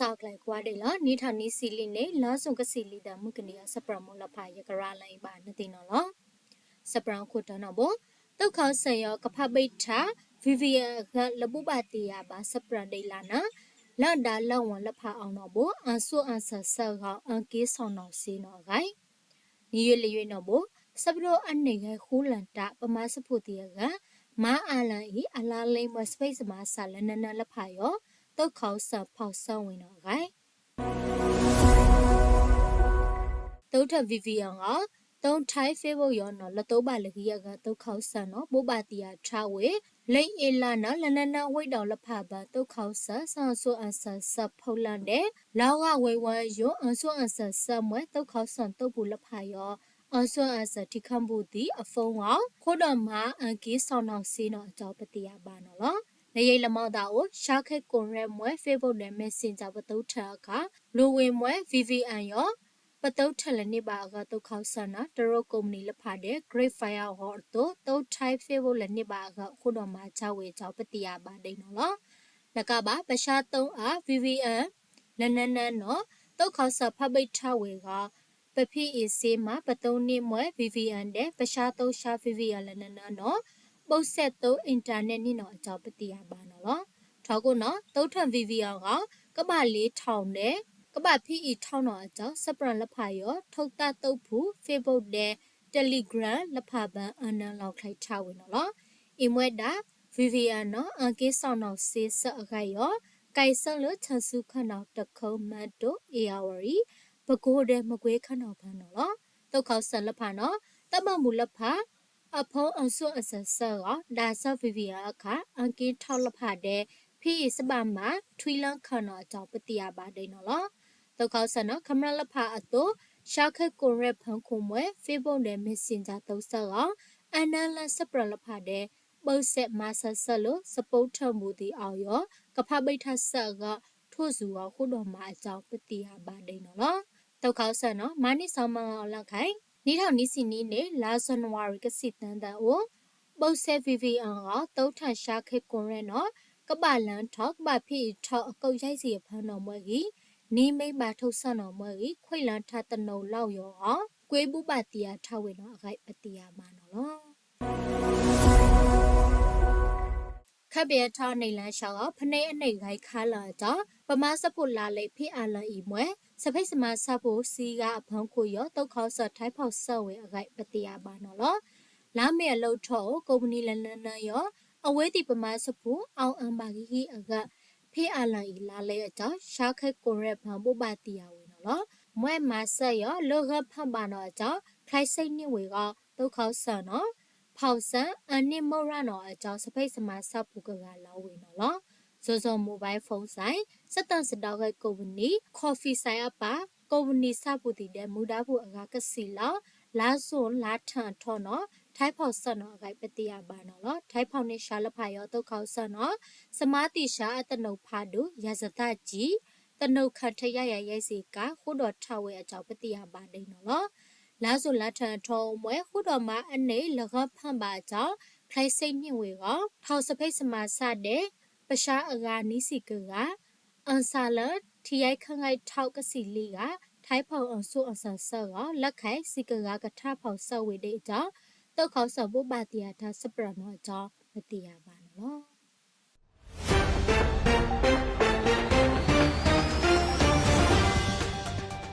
စးအီၤကျဲကွၢ်ဒံးလီၤ. နံၣ်ထီၣ်နံၣ်ဆံလံန့ၣ် လါစိၤကဆံးလံသၢမုၢ်ကနံၤအံၤ စပြၢမုၢ်လၢဖး ယကရၤလီၤအံၤဘၣ်နသ့ၣ်နီၣ်လီၤ. စပြၢခိၣ်တီနီၣ်ဘိ, သုးခီၣ်စၢၣ်ယီၤ ကဖးဘံၣ်ထး VVN အဂၤ လၢဘိးဘၣ်တ့ၢ်ယၤဘၣ် စပြၢဒံးလၢ်နၤ လၢဒၣ်လၢဝီၤလၢဖးအီၤနီၣ်ဘိ အၣ်စိအၣ်စၢ်ဆၢဂီၤ အၣ်က့စီၣ်နီၣ်စ့နီၣ်အဂၤ နံၣ်ယွဲၢ်လံယွဲၢ်နီၣ်ဘိ, ဆၢပဒိၣ်အန့ၢ်ဂဲၤဃူလၢၢ်တၢ် ပမၤစၢဖှိၣ်သ့ၣ်အဂၤ မၤအလၢအံၤ အလါလဲမွဲ စပံးစမၤစၢ်လၢနၢနၢလၢဖးယီၤ သုးခီၣ်စၢၣ်ဖီၣ်ဆၢဝံၤနီၣ်အဂၤ သုးထၢၣ် VVN ဂီၤ သုးထၢၣ် Facebook ယီၤနီၣ် လၢသုးဘၣ်လၢဂံၢ်အဂၤ သုးခီၣ်စၢၣ်နီၣ် ဘိးဘၣ်တ့ၢ်ယၤထးဝဲ လၢအ့လါနၣ် လၢနၢနၢဝ့ၢ်ဒီးလၢဖးဘၢၣ် သုးခီၣ်စၢၣ် စၢ်အၣ်စိအၣ်စၢ်ဆၢဖီလာ်ဒဲး လီၤဂာ်ဝဲဝီယိၤ အၣ်စိအၣ်စၢ်ဆၢမွဲ သုးခီၣ်စၢၣ်သုးပူၤလၢဖးယီၤ အၣ်စိအၣ်စၢ်ထံခၢၣ်ပူၤသံးအ phone ဂီၤ ဃိဒီးမၤအၣ်က့စီၣ်နီၣ်စ့နီၣ်အကၠီ ပသ့ၣ်ညါဘၣ်နီၣ်လီၤ. လၢယံာ်လၢမီၢ်သးအိၣ် ဆါခဲကိးရဲၣ်မွဲ Facebook ဒီး Messenger ပသုးထၢၣ်အခါ လူၤဝ့ၤမွဲ VVN ယီၤ ပသုးထၢၣ်လၢန့ၢ်ဘၣ်အဂၤ သုးခီၣ်စၢၣ်နီၣ် တရူးကိးမုၢ်နံၤလၢဖးဒဲး Great Fire အဂီၢ်အသိး သုးထၢၣ် Facebook လၢန့ၢ်ဘၣ်အဂၤ ဃိဒီးမၤဆါဝဲအကၠီ ပသ့ၣ်ညါဘၣ်ဒ်နီၣ်လီၤ. နကးဘၣ် ပဆါသုးအါ VVN လၢနၢနၢနီၣ် သုးခီၣ်စၢၣ်ဖးဘံၣ်ထးဝဲဂီၤ ပဖံးအံၤစ့မး ပသုးန့ၢ်မွဲ VVN ဒဲး ပဆါသုးဆါ VVN လၢနၢနၢနီၣ် ဘိးစဲးသုး internet န့ၣ်နီၣ်အကၠီ ပသ့ၣ်ညါဘၣ်နီၣ်လီၤ. ထီကိၣ်နီၣ် သုးထၢၣ် VVN ဂီၤ ကဘၣ်လ့ထီၣ်ဒဲး ကဘၣ်ဖံးအံၤထီၣ်နီၣ်အကၠီ စပြၢလၢဖးယီၤ ထိၣ်သၣ်သုးဖှိၣ် Facebook ဒဲး Telegram လၢဖးဘၢၣ် အနၢလီၤချဲထးဝဲနီၣ်လီၤ. အံၤမွဲဒၣ် VVN နီၣ် အၣ်က့စီၣ်နီၣ်စ့ဆၢအဂၤယီၤ ကဲဆၢလၢထၢၣ်ဆူခၢၣ်နီၣ် တခၢၣ် မၢတိၣ် အ့ၣ်အါဝါရံၤ ပကိးဒဲး မကွ့ကၢ်နီၣ်ဖးနီၣ်လီၤ. သုးခီၣ်စၢၣ်လၢဖးနီၣ် တၢ်ဘၣ်မူလၢဖး အဖိအၣ်စိအၣ်စၢ်ဆၢဂီၤ ဒၣ်ဆၢ VVN အခါ အၣ်က့ထီၣ်လၢဖးဒဲး ဖံးအံၤစဘၣ်မး ထွံလၢခၢၣ်နီၣ်အကၠီ ပသ့ၣ်ညါဘၣ်ဒ်နီၣ်လီၤ. သုးခီၣ်စၢၣ်နီၣ် ခမျၢၢ်လၢဖးအသိး ဆါခဲကိးရဲၣ်ဖၢခိၣ်မွဲ Facebook ဒီး Messenger သုးဆၢဂီၤ အနၢလၢစပြၢလၢဖးဒဲး ဘိးစဲးမၤဆၢဆၢလၢ စပိးထၢၣ်ဘူးသံးအီၤယီၤ ကဖးဘံၣ်ထးဆၢအဂၤ ထိၣ်စူၤဂီၤဃိဒီးမၤအကၠီ ပသ့ၣ်ညါဘၣ်ဒ်နီၣ်လီၤ. သုးခီၣ်စၢၣ်နီၣ် မၤန့ၢ်စီၤမၤအီၤလၢခဲ နံၣ်ထီၣ်နံၣ်ဆံနံၣ်န့ၣ် လါ January ကဆံၣ်သၢသၢအိၣ် ဘိးစဲး VVN ဂီၤ သုးထၢၣ်ဆါခဲကိးရဲၣ်နီၣ် ကဘၣ်လၢထီၣ် ကဘၣ်ဖံးအံၤထီၣ် အကိးယဲၢ်ဆံအဖၢနီၣ်မွဲဂံၢ် နံၣ်မ့ၢ်ဘၣ်ထိၣ်ဆၢနီၣ်မွဲဂံၢ် ခွဲးလၢထးတနိးလီၢ်ယီၤဂီၤ ကွ့ဘိးဘၣ်တ့ၢ်ယၤထးဝဲနီၣ်အဂၤ ပသ့ၣ်ညါဘၣ်နီၣ်လီၤ. ခဲပယဲၢ်ထီၣ်န့ၣ်လၢဆၢဂီၤ ဖဲန့ၣ်အန့ၣ်ဂဲၤခါလၢအကၠီ ပမၤစၢဖှိၣ်လါလဲဖံးအါလၢအံၤမွဲ စဖံးစမၤဆၢဖှိၣ်စံဂၤအဖၢခိၣ်ယီၤ သုးခီၣ်စၢၣ်ထးဖီၣ်ဆၢဝဲအဂၤ ပသ့ၣ်ညါဘၣ်နီၣ်လီၤ. လါမ့ၤအလၢထီၣ်အိၣ် ကိးမုၢ်နံၤလၢနၢနၢယီၤ အဝဲသ့ၣ်ပမၤစၢဖှိၣ် အီၣ်အၢဘၣ်ဂံၢ်ဂံၢ်အဂၤ ဖံးအါလၢအံၤလါလဲအကၠီ ဆါခဲကိးရဲၣ်ဖၢဘိးဘၣ်တ့ၢ်ယၤဝဲနီၣ်လီၤ. မွဲမၤစၢယီၤ လၢဂၢၢ်ဖၢဘၣ်နီၣ်အကၠီ ချဲးစ့န့ၢ်ဝဲဂီၤ သုးခီၣ်စၢၣ်နီၣ် ဖီၣ်စၢၣ် အန့ၢ်မုၢ်ရၣ်နီၣ်အကၠီ စဖံးစမၤဆၢဖှိၣ်ကဂၤလီၤဝဲနီၣ်လီၤ. စီၤစီၤ mobile phone စဲး စတၢၣ်စဒီးဂဲၤကိးပနံၣ် Coffee စဲးအပၢ် ကိးပနံၣ်ဆၣ်ပူၤသံးဒဲး မူဒါဖှိၣ်အဂၤကဆံးလီၤ လါစိၤလါထၢၣ်အထီၣ်နီၣ် ထးဖီၣ်ဆၢနီၣ်အဂၤ ပသ့ၣ်ညါဘၣ်နီၣ်လီၤ. ထးဖီၣ်န့ၢ်ဆှါလၢဖးယီၤ သုးခီၣ်စၢၣ်နီၣ် စမါသံၣ်ဆှါအသနူၣ်ဖးဒိၣ် ယၤစသၣ်ကံ သနူၣ်ခးထယါယၤယဲၢ်ဆံကါ ဃိဒီးထးဝဲအကၠီ ပသ့ၣ်ညါဘၣ်ဒ်နီၣ်လီၤ. လါစိၤလါထၢၣ်အထီၣ်အိၣ်မွဲ ဃိဒီးမၤအန့ၢ်လၢဂၢၢ်ဖၢဘၣ်အကၠီ ချဲးစ့န့ၢ်ဝဲဂီၤ ထီၣ်စဖံးစမၤဆၢဒဲး ပဆါအဂၤနံၣ်ဆံကဂၤ အၣ်စၣ်လၢ ထံယဲၢ်ခၢၣ်ငဲၢ်ထီၣ်ကဆံးလံဂၤ ထးဖီၣ်အၣ်စိအၣ်စၢ်ဆၢဂီၤ လၢခဲးဆံကဂၤကထးဖီၣ်ဆၢဝဲဒၣ်အကၠီ သုးခီၣ်စၢၣ်ဘိးဘၣ်တ့ၢ်ယၤထးစပြၢနီၣ်အကၠီ ပသ့ၣ်ညါဘၣ်နီၣ်လီၤ.